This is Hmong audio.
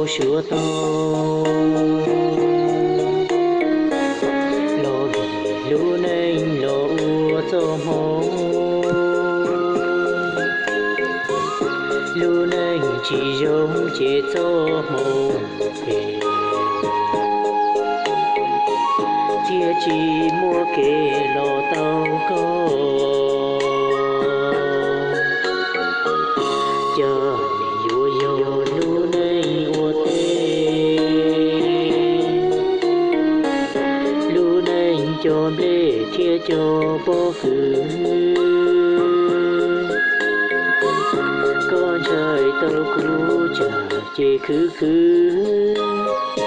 tau suav tau, los vim lub neej los ua txoj hmoo. Lub neej tsis zoo ces txoj hmoo es thiaj tsis muaj kev los tau koj. Cas yuav yog lub neej ua teb, lub neej cov nplej thiab cov pob kws. Koj ntshai tau kuv tsam ces khwv khwv.